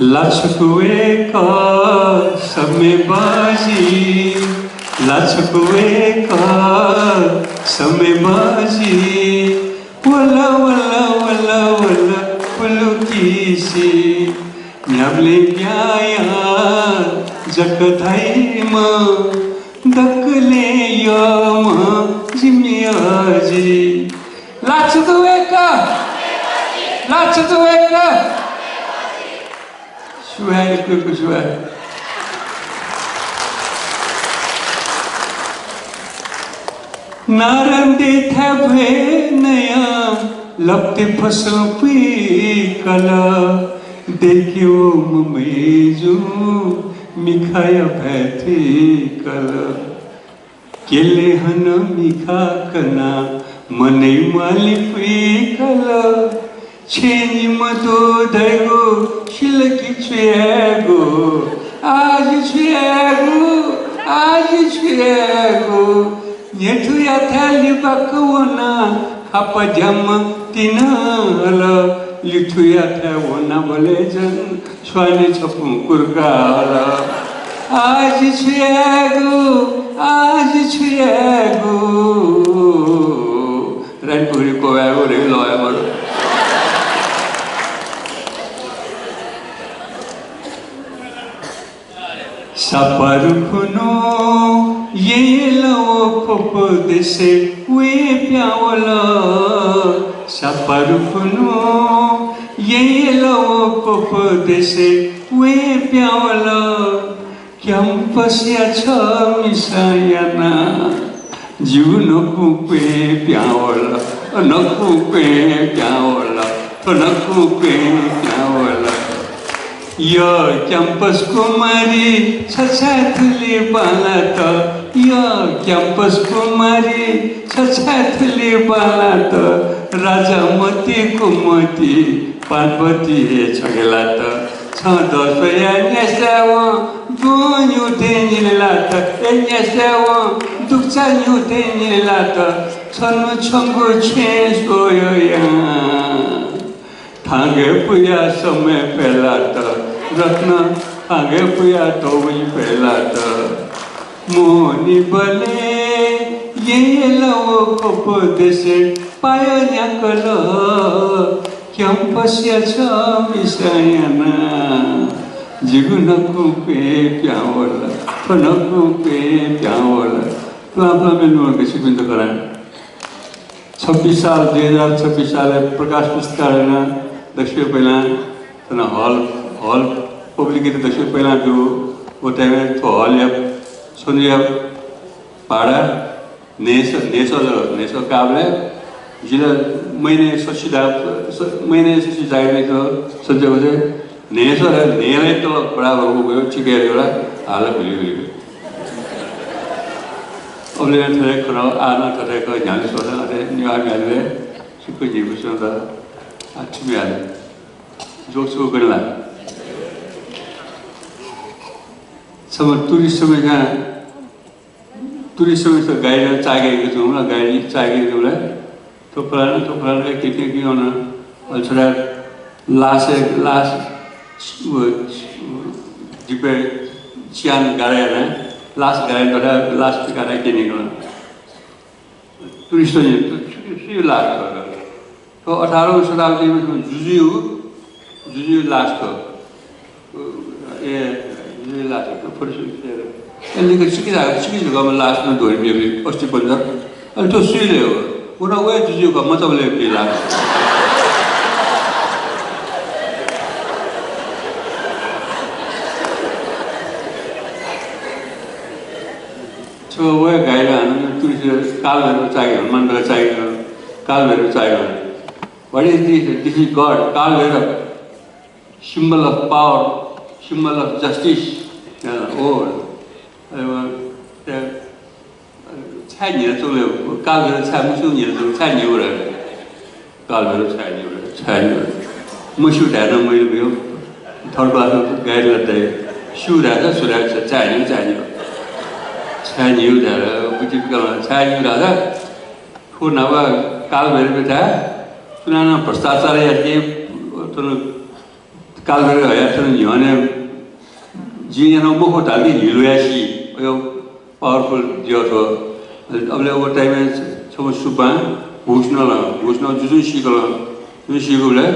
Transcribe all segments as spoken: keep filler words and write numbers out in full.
लाछुक वय्कः समय बाजी, लाछुक वय्कः समय बाजी। वल, वल, वल, वल पुलुकिसे। न्ह्याबलें ब्याहा जक धाइम्ह, दकलय् यःम्ह जिमि अजि। लाछुक वय्कः, लाछुक वय्कः। सुभाय्, यक्व यक्व सुभाय्। नारायण देथाय् भ्वय् नयाः लप्ते फसं पुइकल। दय्के वःम्ह मय्जुं मिखाया भाय् थुइकल। केले हनं मिखा कनाः मनय् म्वालि पुइकल। छेँ निम्ह दु धइगु सिल कि छु यायेगु, आः जि छु यायेगु, आः जि छु यायेगु। न्ह्यथुयाथाय् लिबाक वनाः खापा ध्याम्ह तिनाहल। लिथुयाथाय् वनाबलय् झन स्वाने छपुं कुर्का हल। आः जि छु यायेगु, आः जि छु यायेगु। रानीपुखुरी क्वब्वायेगु रे लः हे मदु। सापारु खुन्हु येँय् ला व ख्वप देशय् वय् पिहां वल। सापारु खुन्हु येँय् ला व ख्वप देशय् वय् पिहां वल। क्याम्पसया छम्हसिनं यानाः जिगु नखुं क्वय् पिहां वल, नखुं क्वय् पिहां वल, थ्व नखुं क्वय् पिहां वल। यः क्याम्पस कुमारी छ छाय् थुलि बांलात, यः क्याम्पस कुमारी छ छाय् थुलि बांलात। राजा मति कुमति पार्वती हे छखे लात। छं दः स्वयाः न्यासि यायेवं दुं न्ह्यू थें निले लात। ए न्यासि यायेवं दुगुचा न्ह्यू थें निले लात। छन्हु छंगु छेँ स्वयां थांगय् पुयाः समय फये लात। रत्न थांगय् पुयाः धौबलि फये लात। मोहनीबलय् येँय् ला व ख्वप देशय् पायः न्ह्याकल। क्याम्पसया छम्हसिनं यानाः जिगु नखुं क्वय् पिहां वल, थ्व नखुं क्वय् पिहां वल। पुलां पुलां मेमेगु छिकपिन्त कलाः। छब्बिस साल, दुई हजार छब्बिस सालय् प्रकाश पुस्तकालयं दक्वसिबय् पहिलां थन हल, हल public-यात दक्वसिबय् पहिलां ब्यूगु। व time-य् थ्व हलया छन्हुया भाडा न्हय्सः, न्हय्सः जक, न्हय्सः काःबलय् जिं ला महिनाय् सछि दा-, स-, महिनाय् सछि जागिर नइ, सछि जक न्हय्सः ला, न्हय्सः ला तलब बराबर वःगु, ठिक यायेगु ला हाल भुलि भुलि। अबलय् नं थथे खँ, आः नं थथे खँ न्ह्यागु स्वल, अथे निभाः म्ह्याय्, सुक्क न्ह्यइपुसे नं आः थुमि हाले। जोक छु गन ला? छम्ह tourist छम्हं, tourist छम्हं गाइडं चाःहिके जूगु ला, गाइडं चाःहिके जूगु ला। थ्व फलाना, थ्व फलाना, के के के वन। अले छथाय् लासय्, लास, व, व, जिपय् चिहान गाडा याना, लास गाडा याना, थ्व लास गाडा क्यनीगु ला। Tourist नि, थ्व सुया, सुया लास थ्व? थ्व अठारौं शताब्दीमा थ्व जुजुया, जुजुया लास थ्व। ए, जुजुया लास थ्व, थ्व photo shoot याये। ए, लिक्क चिकिझाक, चिकिझाकःम्ह लास नं द्वःरिं मेगु अस्थिपञ्जर। अले थ्व सुया ले हो? व नं वया जुजुया खः, मचाबलय् पिहां लास। छगू वया गाइडं हानं तुलसी कालभैरव चाःहिके, हनुमान धकाः चाःहिके, कालभैरव चाःहिके। What is this? This is God, Kaal Bhairav. Symbol of power, symbol of justice। ओ, अरे वा, छाय् न्ह्यःने च्वंगु ले, कालभैरव छाय् मस्यूगु न्ह्यःने च्वंगु, छाय् न्ह्यू रे? कालभैरव छाय् न्ह्यू रे, छाय् न्ह्यू रे? मस्यू धाये नं मजिल। थर्ड क्लासया गाइड ला धाइ, स्यू धाःसा छु धाःसा छाय् न्ह्यू, छाय् न्ह्यू। छाय् न्ह्यू धाःसा बुझे फुत ला, छाय् न्ह्यू धाःसा थ्व न्हापा कालभैरवयाथाय् सुनानं भ्रष्टाचार यात कि, थन कालभैरव हया थन न्ह्यःने जिं यानागु मखु धाल कि हिलोया सी। अयो powerful ज्यः थ्व। अबलय् व time-य् छम्ह सुपां घुस नल, घुस नं जुजुं सीकल, जुजुं सीकूबलय्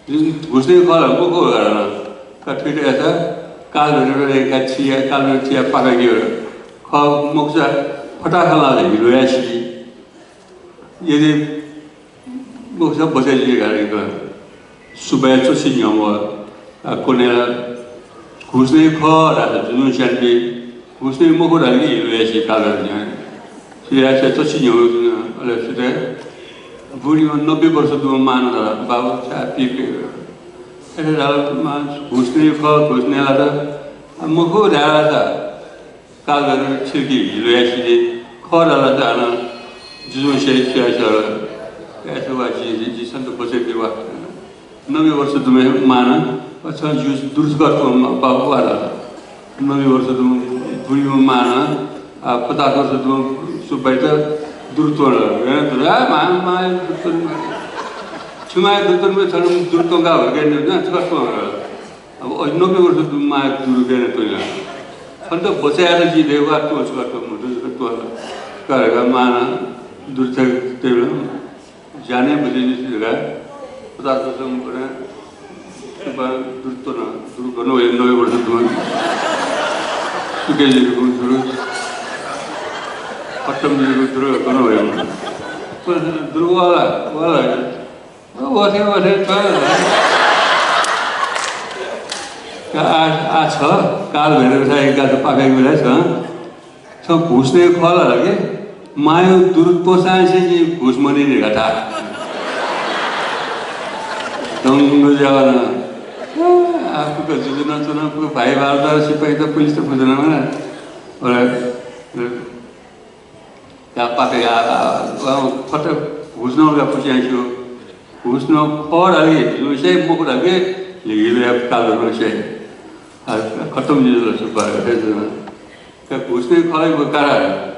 जुजुं घुस नइ खः ला मखु धकाः नं। का थुइत यात, कालभैरव का थिया, कालभैरव थिया पाखा गय् खः मखुसा फताहा ला हिलोया सी। यदि मखुसा बचय् जुइ धकाः सुपाया च्वछि न्ह्यः वः। आ, कन्हय् ला घुस नइ खः धाःसा जुजुं स्यनाबी, घुस नइ मखु धाल कि हिलोया सी कालभैरव न्ह्यःने। सुपाया च्वछि न्ह्यः वः, अले सुपाया बुढीम्ह नब्बे वर्ष दुम्ह मांनं धाल, बाबु, छाय् पिके? अथे धाल, मां, घुस नइ खः, घुस नइ ला धाःसा, आ, मखु धाःसा कालभैरव छिर्की हिलोया सी, खः धाःसा हानं जुजुं स्यइ, सुयां स्यः ला? का थ्व वा, जि, जि, जि छन्त बचय् बी वा। नब्बे वर्ष दुम्ह मांनं, व छं ज्यू दुरु छकः त्वँ बाबु वा धाल। नब्बे वर्ष दुम्ह बुढीम्ह मांनं, आ, पचास वर्ष दुम्ह सुपायात दुरु त्वँ धाल। गय् याना त्वने, आ, मां, मां, दुरु त्वने मां। छु मां दुरु त्वने, छन्त दुरु त्वंकाः हुइके नि, छकः त्वँ धाल। अब अझ नब्बे वर्ष दुम्ह मां दुरु गय् याना त्वने ला? छन्त बचय् यात जिं धयागु, आ, त्वँ छकः त्वँ, दुरु छकः त्वँ धाल। का धकाः मांनं दुरु छकः त्वःबलय् ज्यानय् बचय् जुइ धकाः पचास वर्ष उम्र सुपां दुरु त्वन, दुरु गन वइ, नब्बे वर्ष दुम्ह। सुके जुइगु दुरु, खतम जुइगु दुरु गन वइ। दुरु वः ला, वः ला। वथे, वथे, थ्व। का आ, आ छ, कालभैरवथाय् गात पाखय् गुलाय् छ। छं घुस नइ खः ला धाल कि, मांया दुरु त्वंसां हे जिं घुस मनइ नि धकाः धाल। दंग ज्यावल। आ, फुक्क जुजु नं च्वन, फुक्क भाइ बाल, सिपाइँत, पुलिसत फुक्क च्वन मला। अले, अले, का पाखे या, आ, आ, फत घुस नं का पुस्यां स्यू। घुस नं खः धाल कि, जुजुं स्यइ, मखु धाल कि, हिलोया कालभैरवं स्यइ। आ, खतम जुल सुपां, अथे जुल। का घुस नइ खः ला, व का धाल।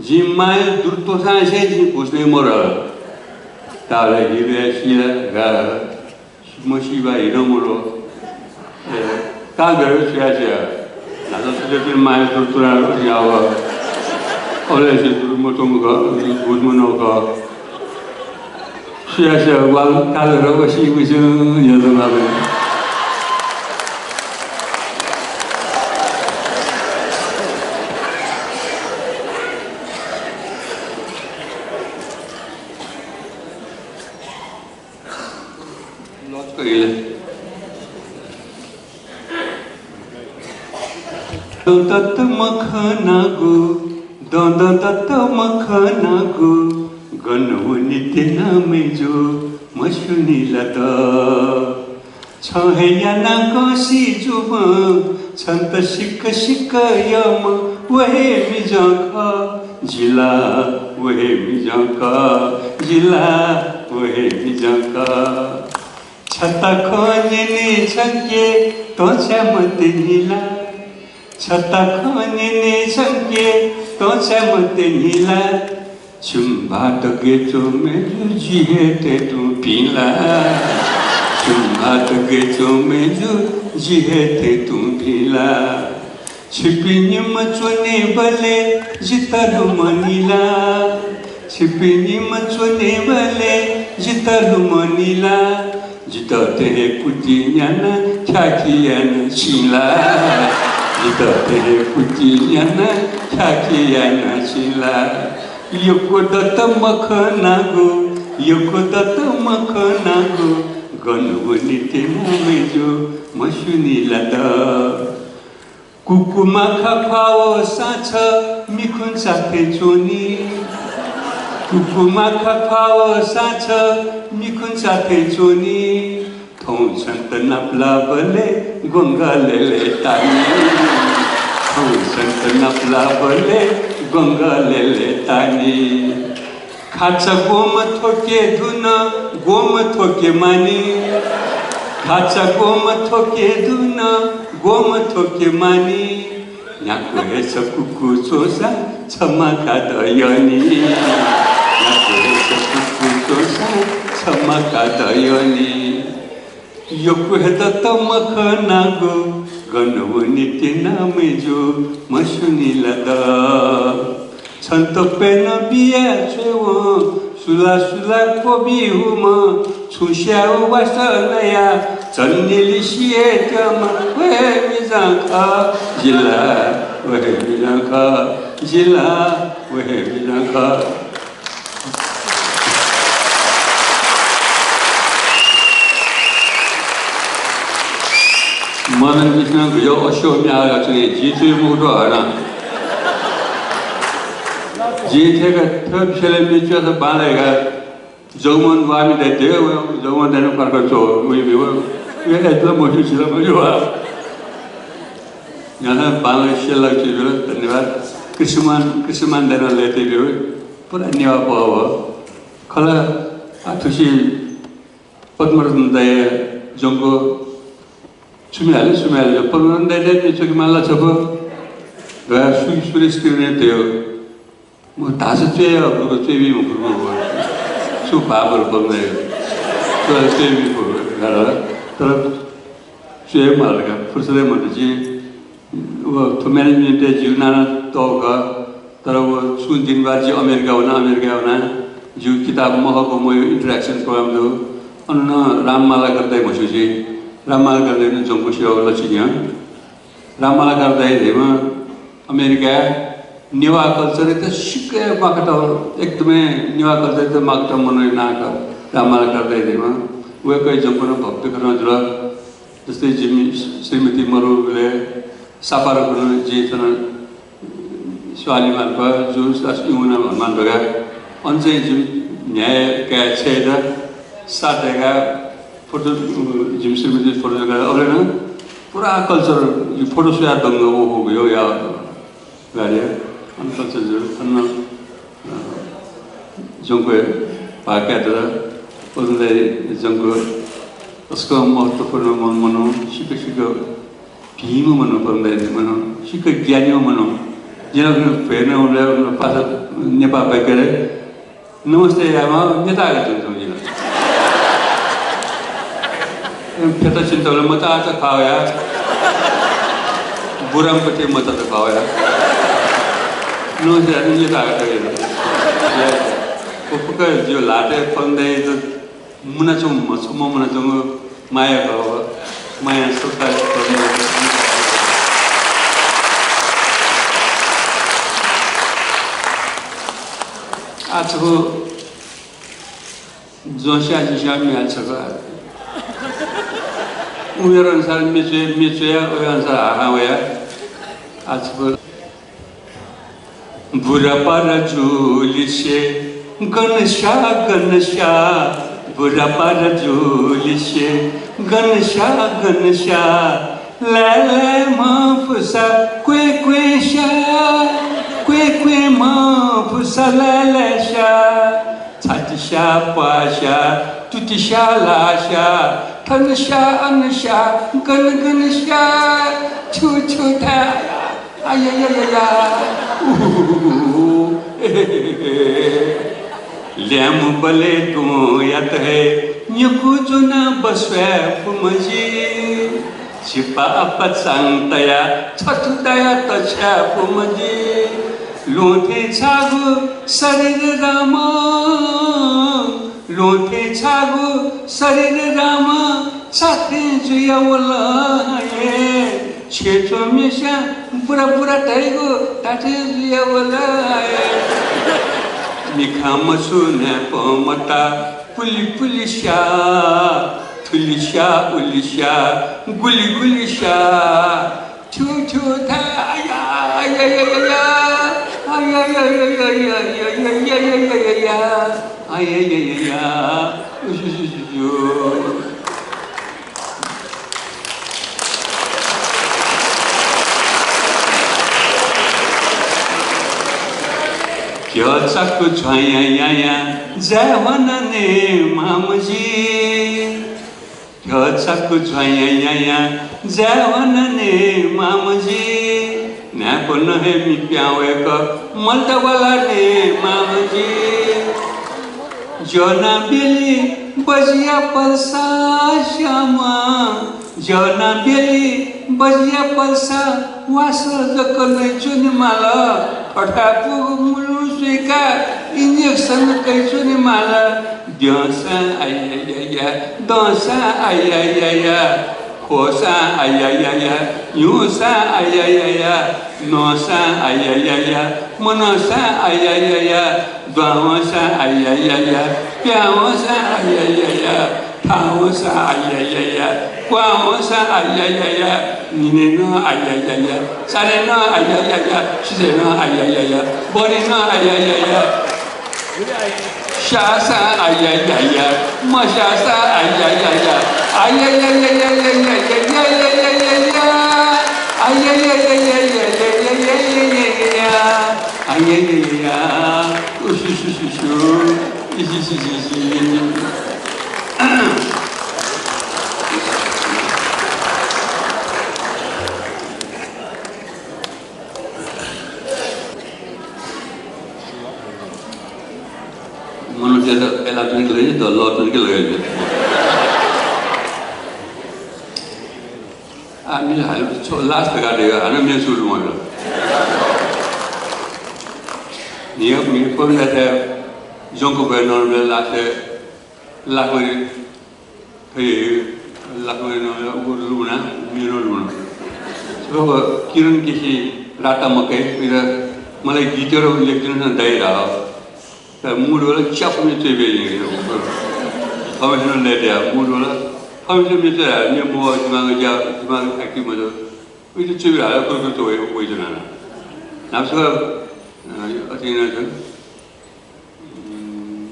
जिं मांया दुरु त्वंसां हे जिं घुस नइ मधुंकल। ताले हिलोया सी ला, गा, मसीबा हिलो मलो। ए, कालभैरव सुयां स्यः। न्हाचः सुथय्‌पिं मांया दुरु त्वनाः याः वः। अबलय् हे दुरु मत्वंगु खः, घुस मनूगु खः। सुयां स्यः, वाल कालभैरव वसि वसि यंतुना बने। लचक इले। दँ दत मखनागु, दँ दँ दत मखनागु, गन वने त्यना मय्जु, मस्यू नि ला द। छं हे यानाः गँसि जूम्ह, छन्त सिक्क सिक्क यःम्ह, व हे मिजं खः, जि ला, व हे मिजं खः, जि ला, व हे मिजं खः। छता खँ न्यने छंके तं छाय् मत्यनी ला? छता खँ न्यने छंके तं छाय् मत्यनी ला? छिमि भाःत गय् च्वं मय्जु, जि हे थें तुं भिं ला? छिमि भाःत गय् च्वं मय्जु, जि हे थें तुं भिं ला? छिपिं निम्ह च्वनेबलय् जितः लुमनी ला? छिपिं निम्ह च्वनेबलय् जितः लुमनी ला? जितः थें हे कुति न्यानाः ख्याखि यानाः छिं ला? जितः थें हे कुति न्यानाः ख्याखि यानाः छिं ला? यक्व दत मखनागु, यक्व दत मखनागु, गन वने त्यना मय्जु, मस्यू नि ला द। कुकुमाखा ख्वाःवःसां छ मिखुन्चा थें च्वनी। कुकुमाखा ख्वाःवःसां छ मिखुन्चा थें च्वनी। थौं छन्त नापलाःबलय् ग्वंगः लय्‌लय् तानी। थौं छन्त नापलाःबलय् ग्वंगः लय्‌लय् तानी। खाचा ग्वम्ह थ्वके धुन, ग्वम्ह थ्वके मानी। खाचा ग्वम्ह थ्वके धुन, ग्वम्ह थ्वके मानी। न्ह्याक्व हे छ कुकु च्वंसां छम्ह का द यःनि। न्ह्याक्व हे छ कुकु च्वंसां छम्ह का द यःनि। यक्व हे दत मखनागु, गन वनी तिनामय्जु मस्यूनि ला द। छन्त प्यन्हु बिया छ्वयेवं, सुला सुला क्वबि हुमं, छुं स्यायेवं वासः नया, झन्निलिसिया त्यंम्ह व हे मिजं खः, जि ला व हे मिजं खः, जि ला व हे मिजं खः। मदन कृष्ण गुजः अश्वमी आः च्वने, जिं च्वये मखुत हानं। जिं थ्यंक थ्व विषयलय् म्ये च्वयेत बांलाक जगमोहन वाःमि दाइ दय्, जगमोहन दाइनं कर्कट च्वः, वइ म्ये व। व हे अय्‌जुल मस्यू, सिल मस्यू वा। न्ह्याथाय् बांलाक स्यलाक च्वइबिल, धन्यवाद। कृष्णमान, कृष्णमान दाइनं लय्‌ताइबिल, पुरा नेवाः पहः व। खला, आ, थुसी पद्मरत्न दाइया ज्वंक छु म्ये हाले, छु म्ये हाले, पद्मरत्न दाइ, दाइ, म्ये च्वके माल ला छपु धयाः सु-, सुरेश तिरिने धयाः। म धाःसा च्वये या, गुरुका च्वये बी मखु, गुरुका। छु भाः बल पद्म दाइ। च्वये, च्वये बी मखु, गाह्रो। तर च्वये माल का, फुर्सदै मदु जि। व थ्व management-य् जिगु नां नं तःगु खः, तर व छुं दिनबार जि अमेरिका वना, अमेरिका वना, जिगु किताब महःगु मयु interaction program दु। अन नं राममालाकर दाइ म्हस्यू जि, राममालाकर दाइनं ज्वंक स्यू लच्छि न्ह्यः। राममालाकर दाइ धइम्ह अमेरिकाय् नेवाः culture-यात सिक्क हे म्वाकात, एकदमै नेवाः culture-यात म्वाकात मनूया नां खः राममालाकर दाइ धइम्ह। वय्‌कःया ज्वंक नं भव्य घटना जुल। जस्तै जिमि श्रीमती मरुबलय् सापारुखुं जिं थन स्वालि मानपा जु सास इमुना हनुमान धकाः अन चाहिँ जिमि न्याय काय् छय्‌त सात धकाः photo, जिमि श्रीमती photo धकाः अबलय् नं पुरा culture photo स्वयाः दंग व हो यो या। गाडी अन culture जु अन अ, ज्वंक भाग कायेत पद्म दाइ ज्वंक तसकं महत्त्वपूर्ण मन-, मनू, सिक्क सिक्क भिंम्ह मनू पद्म दाइ, मनू सिक्क ज्ञानीम्ह मनू। जिं नं भ्वय् नं उलय् उलय् पासा नेपाः बाक्यलय् नमस्ते यायेमाः न्यताः का च्वंच्वं जिं। फ्यत छिन्त मचाचा खः वया। बुराम्ह पति मचाचा खः वया। नमस्ते यायेत न्यताः का च्वंगु। व फुक्क जिगु ल्हातय् पद्म दाइयात मुनाच्वंम्ह, छम्ह मुनाच्वंगु माया खः व। माया संस्कार पद्म दाइयात। आः छगू ज्वंस्यां जिस्यां म्ये हाले छकः। उमेर अनुसार म्ये च्वया, म्ये च्वया, उमेर अनुसार हाहां वया। आः छकः बुरापारा जुलिसे गन स्या, गन स्या, बुरापारा जुलिसे गन स्या, गन स्या। लाय् लाय् म्ह फुसा क्वें क्वें स्या, क्वें क्वें म्ह फुसा लाय् लाय् स्या। छाति स्या, प्वाः स्या, तुति स्या, ल्हाः स्या, थन स्या, अन स्या, गन गन स्या, छु छु धाये, आयायायाया, उहुहुहुहु। ल्याय्म्ह बलय् द्वहंयात हे निकू ज्वनाः बस्वाये फु मजि। सिपा अपाचां तयाः छथु तयाः तछ्याये फु मजि। ल्वहंथें छाःगु शरीर राम, ल्वहंथें छाःगु शरीर राम, छाथें जुयावल हे। छेँय् च्वंम्हस्यां बुरा बुरा धाइगु धाथें जुयावल हे। मिखां मछू न्हाय्पं मता पुलि पुलि स्या, थुलि स्या, उलि स्या, गुलि गुलि स्या। थ्यू थ्यू धाये, अय्या, अय्या, अय्या, अय्या। अय्या, अय्या, अय्या, अय्या, अय्या, अय्या, अय्या। अय्या, अय्या, अय्या, अय्या। उजुजुजुजु। घ्यः चाकु झ्वाँया याया जाय् ह्वानाने मामजि। घ्यः चाकु झ्वाँया याया जाय् ह्वानाने मामजि। न्हाय्पनं हे मि प्यां वय्क मल्ता ग्वालाने मामजि। ज्वना बेलि बजिया पल्सा श्यामा, ज्याना बेली बजिया पल्सा वासः जक नइ च्वनेमाल। थथापुगु मुलुं सुइका injection कइ च्वनेमाल। द्यंसां आयायाया, दंसां आयायाया, ख्वःसां आयायाया, न्ह्यूसां आयायाया, नःसां आयायाया, मनःसां आयायाया, द्वावंसां आयायाया, प्यावंसां आयायाया, थावंसां आयायाया, क्वावंसां आयायाया, न्हिनय् नं आयायाया, चान्हय् नं आयायाया, सिथय् नं आयायाया, बहनी नं आयायाया। स्याःसां आयायाया, मस्याःसां आयायाया, आयायाया, आयायाया, आयायाया, उसिसिसिसु, इसिसिसिसु। मनूतय्‌त अय्‌लाः च्वनेके लगे, द-, लः च्वनेके लगे। आ, म्ये हाले, छ्व-, last धकाः दय्‌का, हानं म्ये सुरु वंगु। न्हिया, म्ये पवित्रताय् ज्वंक ब्वये नं last लाखमरी थ्व हे लाखमरी नं उगु लुमना, म्ये नं लुमना। छगू किरण केसी राता मकय्, इमित मला गीतय् उल्लेख जुन नं दाइ धाः। तर mood वल च्यापु म्ये च्वय् ब्यु जिं। थःम्हं नं लय् तया, mood वल। थःम्हं म्ये च्वय्, म्ये मवः, दिमाग ज्या, दिमाग active मजू। उइत च्वय् ब्यु हाले कुरकुर च्वय् वइ, वइच्वना। न्हापा छगू, अ, अथे याना च्वन। उम्,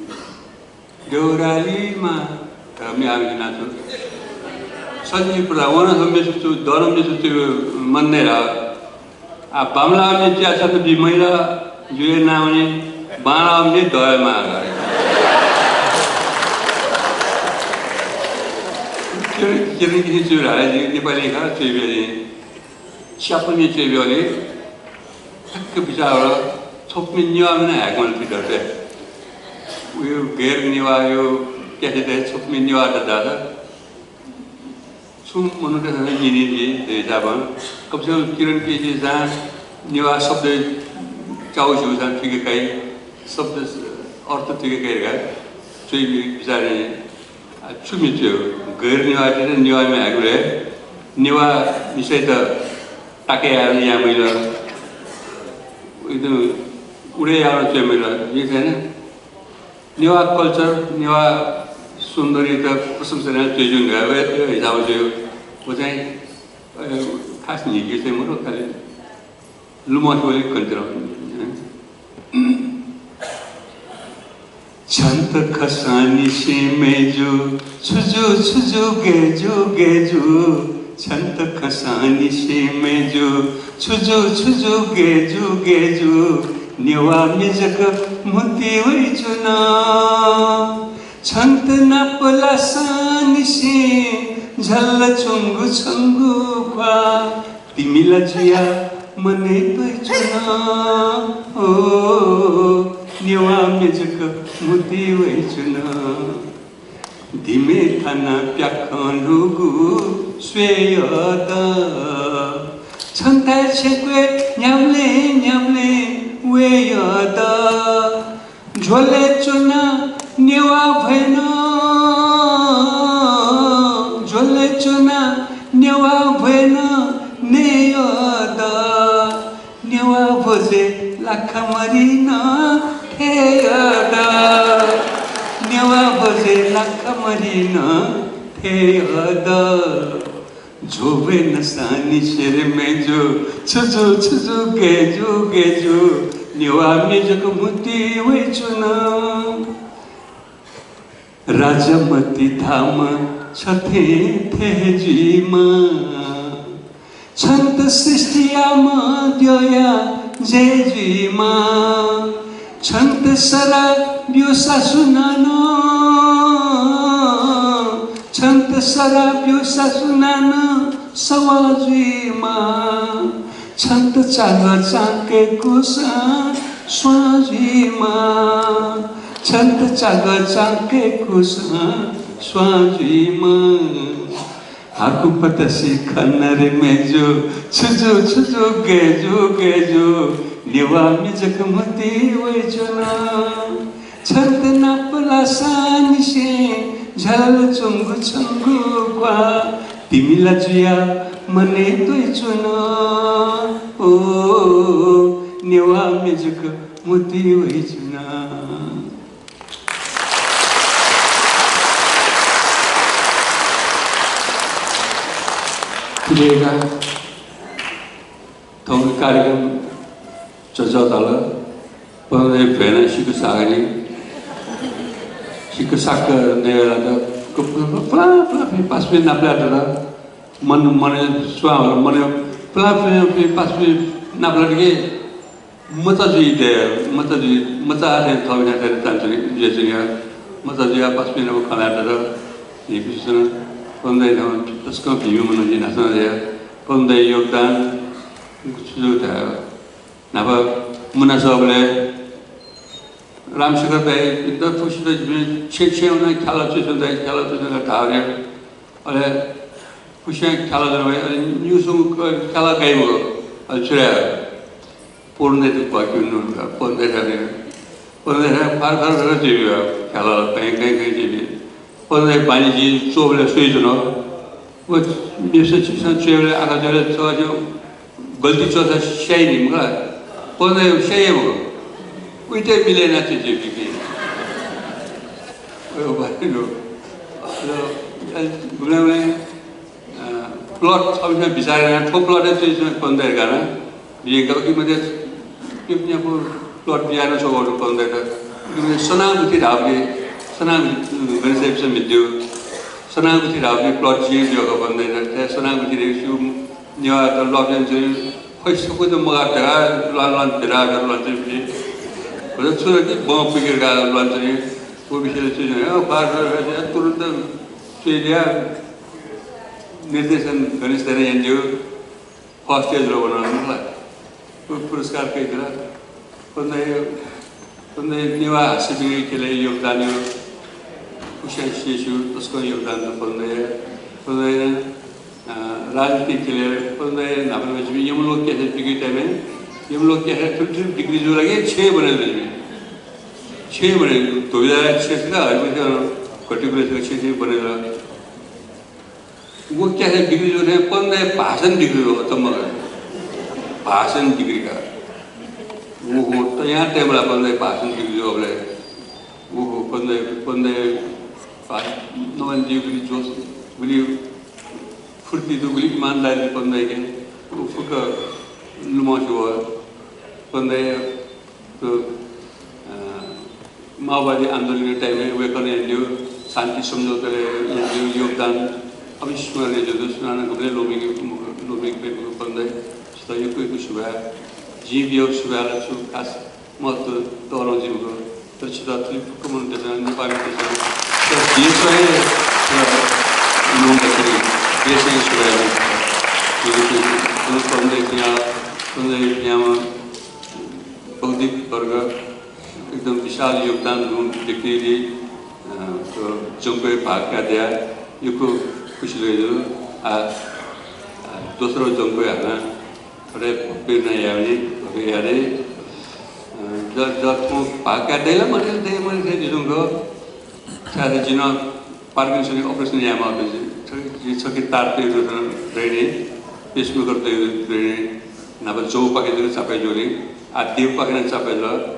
देउरालीमा धर्मे आमि नाचु। सञ्जीव प्रधान, वन सम्मेत चु, दन मेत चु, मन नै रा। आ, बामला मे चिया छत बी मैला, जुए नामनी, बाला मे दय मागा। किरण, किरण केसी चु रा, नेपाली खा, चुइबेली। स्यापु म्ये च्वय् ब्यूगुलिं ठ्याक्क बिचाः वल, छपु म्ये नेवाः म्ये नं हायेके माल थुइत। उयो गैर नेवाःयो क्यासेटय् छपु म्ये नेवाः दत धाःसा छुं मनूतय्‌सं नं न्यनी जुइ धइगु हिसाबं। कम से कम किरण केसीं नेवाः शब्द च्याउ स्यूसां थुइके काइ, शब्द अर्थ थुइके काइ धकाः च्वय् बिचाः याना। आ, छु म्ये च्वय्, गैर नेवाःतय्‌त नेवाः म्ये हायेगु हे, नेवाः मिसायात ताके याये नं याये मजिल। एकदम उडे याये नं च्वये मजिल। जिं चाहिँ नि नेवाः culture, नेवाः सौन्दर्ययात प्रशंसा यानाः च्वय् जुइ धकाः व, व हिसाबं च्वय्। व चाहिँ, अ, खास न्हिके चाहिँ मरु, खालि लुमंके वली कन्तिर। छन्त खंसांनिसें मय्जु, छु जू, छु जू, गय् जू, गय् जू। छन्त खंसांनिसें मय्जु, छु जू, छु जू, गय् जू, गय् जू। नेवाः म्ये जक म्हुतुइ वइच्वन। छन्त नाप लाःसांनिसें झल्लाच्वंगु छंगु ख्वाः। तिमि ला जुयाः मनय् तयाच्वन, ओ, नेवाः म्ये जक म्हुतुइ वइच्वन। धिमे थानाः प्याखं ल्हूगु स्वये यःत। छन्थाय् छेँक्वय् न्ह्याबलें न्ह्याबलें वये यःत। झ्वलय् च्वनाः नेवाः भ्वय् नं, झ्वलय् च्वनाः नेवाः भ्वय् नं नये यःत। नेवाः भ्वजय् लाखामरि नं थये यःत। नेवाः भ्वजय् लाखामरि नं थये यःत। झ्वः भ्वय् नःसांनिसें रे मय्जु, छु जू, छु जू, गय् जू, गय् जू। नेवाः म्ये जक म्हुतुइ वइच्वन। राजामति धाःम्ह छ थें थें हे जुइमा। छन्त सृष्टि याःम्ह द्यःया जय जुइमा। छन्त सराप ब्यूसा सुनानं, छन्त सराप ब्यूसा सुनानं सवाः जुइमा। छन्त चालः चां कय्कूसां स्वां जुइमा। छन्त चागः चांके कुसं स्वां जुइमा। हाकु पतसि खन रे मेजु, छु जु, छु जु, गय् जु, गय् जु, नेवाः मेजक म्हुतुइ वइच्वन। छन्त नाप लासांनिसें झ्यालल च्वंगु छंगु क्वाः तिमिला जुयाः मनय् त्वइच्वन। ओ, नेवाः मेजक म्हुतुइ वइच्वन। थुलि का थौंकन्हय् कार्यक्रम चर्चा ताल। पन्ध्र भ्वय् नं सिक्क सागरी, सिक्क साक्क नयेलात। फुक्क फुक्क फुला फुला फुला पासापिं नापलात। मन, मन स्वां हल, मन फुला फुला फुला पासापिं नापलात के। मचा जुइ दे, मचा जुइ, मचा थें थःपिं थें तान जुइ, जुइ जुइ। मचा जुयाः पासापिं नाप खँ ल्हायेत दत। झीपिं सन पन्ध्र नं तसकं भिंम्ह मनू जुइ न्हाचः जुया। पन्ध्र योगदान छु जुइ धाये। न्हापा मुना सःबलय् रामशेखर दाइ, इमित फुक्कसित जिपिं छेँ छेँय् वनाः ख्यालः च्वइच्वन दाइ, ख्यालः च्वइच्वन धाःबलय् अले फुक्कसियां ख्यालः ज्वना वइ, अले निगू स्वंगू क-, ख्यालः गाइ मखु। अले छु याये? पवन दाइयात क्वःके वनेनु का, पवन दाइयाथाय् वनेनु। पवन दाइयाथाय् फार फार फार जुइबी ख्यालः, कहीं कहीं कहीं जुइबी। पवन दाइ बानी जिं च्वःबलय् स्वइच्वना। व मेपिसं छिमिसं च्वयेबलय्, आखः च्वयेबलय् छगः छगः गल्ती च्वंसा स्याइ नि मखु ला? पवन दाइ स्याइ हे मखु। उइत मिले यानाः च्वइच्वंपिं। अय् बानी नु। अले गुबलें गुबलें अ, plot छम्हं बिचाः यानाः थ्व plot-य् च्वइच्वन पन्ध्र धकाः नं। बिज्यात, इमित प्यपुन्यापु plot बियाः नं छगू पन्ध्र धकाः। इमित सनागुथि धाःबलय्, सनागुथि, अ, गणेश दाइपिसं म्हितेगु। सनागुथि धाःबलय् plot जिं बियागु पन्ध्र धकाः। सनागुथि धइगु नेवाःत लःप्यं जुइ। खै सकसित मगाः धकाः ल्वां ल्वां भिराः भिराः ल्वां जुइ। भचा छु धकाः बं पुइके धकाः ल्वां जुइ। व विषयय् च्वइच्वन। अ, बार बार तुरुन्त च्वइलिया। निर्देशन गणेश दाइनं यानादिल। First stage-य् वन मखु ला। पु-, पुरस्कार कयादिल। पन्ध्र, पन्ध्र नेवाः हास्यविज्ञ ख्यलय् योगदान याःगु फुक्कसियां स्यू, तसकं योगदान दु पन्ध्र। पन्ध्र, अ, राजनीतिक ख्यलय् पन्ध्र न्हापा न्हापा जिमि यमलोक क्यासेट बिक्री time-य्, यमलोक क्यासेट थुलि थुलि बिक्री जूगु लागि छेँ ब्वनेगु जिमि। छेँ ब्वनेगु, धोबिला छेँ छु ला, हरिपुर छेँ, घटिपुर छेँ, छेँ छेँ ब्वनेगु। व क्यासेट बिक्री जूगु थें पन्ध्र भाषण बिक्री जुल, अचम्म का। भाषण बिक्री का। ओहो, तयां तयेबलय् पन्ध्र भाषण बिक्री जुल अबलय्। ओहो, पन्ध्र, पन्ध्र भाषण नवानादीगुलिं जोस, गुलि फुर्ती दु, गुलि इमानदारी दु पन्ध्रके। व फुक्क लुमंसे वः। पन्ध्र त, अ, माओवादी आन्दोलनया time-य् वय्कलं यानादीगु शान्ति सम्झौताय् यानादीगु योगदान अविस्मरणीय जुइ। सुनानं गबलें ल्वःमंके, ल्वःमंके फइ मखु पन्ध्र। छितः यक्व यक्व सुभाय्। जिं बियागु सुभाय् ला छु खास महत्व तःधं जुइ मखु। तर छितः थुलि फुक्क मनूतय्सं, नेपाःमितय्सं, तर देशं हे, अ, ल्वःमंकाच्वनी। देशं हे सुभाय्। पन्ध्र, पन्ध्र बौद्धिक वर्ग एकदम विशाल योगदान दुम्ह व्यक्तिं, अ, थ्व जंक्वय् भाग कायेत यक्व खुसी लगे जुल। आ, आ, दोस्रो जंक्वय् हानं थथे भव्य यानाः याये नि, भव्य याये नि। अ, ज-, ज-, थ्व भाग काये दइ ला मदइ ला, दइ मदइ धइगु जुइ धुंकल। छाय्धाःसा जिं Parkinson-या operation यायेमाःगु दु। छ-, जि छखे तार तयेगु दु नि, pacemaker तयेगु दु नि, न्हापा जौपाखे जक चापय् जुल नि, आः देगुपाखे नं चापय् जुल।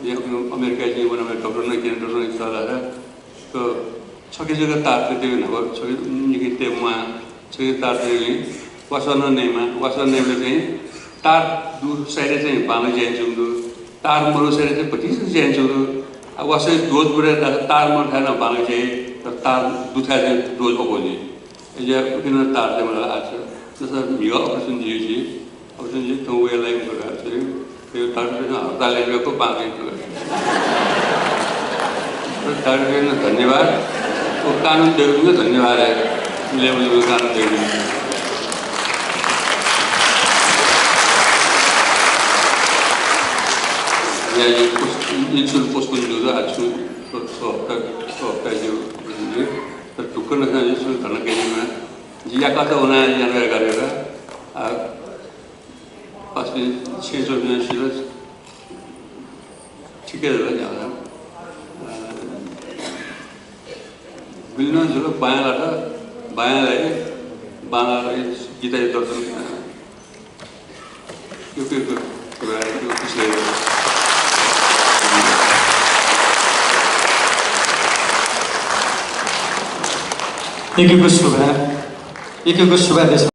जिं अमेरिकाय् जिं वनाः doctor-नं क्यना, doctor-नं सल्लाह धाःसा, थ्व छखे जक तार तयेगु, न्हापा छखे निकि तये म्वाः। छखे तार तयेगुलिं वासः नं नयेमाः। वासः नयेबलय् चाहिँ तार दुगु side-य् चाहिँ बांलाक ज्या यानाच्वंगु दु, तार मदुगु side-य् चाहिँ भतिचा ज्या यानाच्वंगु दु। आ, वासः दुगु थाय् तार मदुगु थाय् नं बांलाक ज्या याइ, तर तार दुगु थाय् चाहिँ dose अप्वः जुइ। अय्जुयाः उखे नं तार तये माल। आः छु, जसं म्हिगः operation जुइगु जुइ, operation जुइ, थौं वये लाइ मखु धकाः छु, थ्व doctor-पिं हडताल यानाः बांलाइ मखु। Doctor-पिन्त धन्यवाद। व कानुन दइपिन्त धन्यवाद हे। लेबुलेबुल कानुन दइपिन्त। या, यो पोस्ट-, insulin postpone जुल, आः छु हप्ता, हप्ता ज्यू, तर ढुक्क नसां जिं छुं धन कयादिल। जिं याकःचा वना याना याकादिल। आ, पाँच मिनेट छेँ च्वंपिं सिल, ठिकै जुल नि। अ, बिल्नं जुल, बायां लात, बायां लाइ, बायां लाइ, गीताया दर्शन। यक्व यक्व सुभाय्, यक्व यक्व खुसी लाग्यो। यक्व यक्व सुभाय्, यक्व यक्व सुभाय् देश।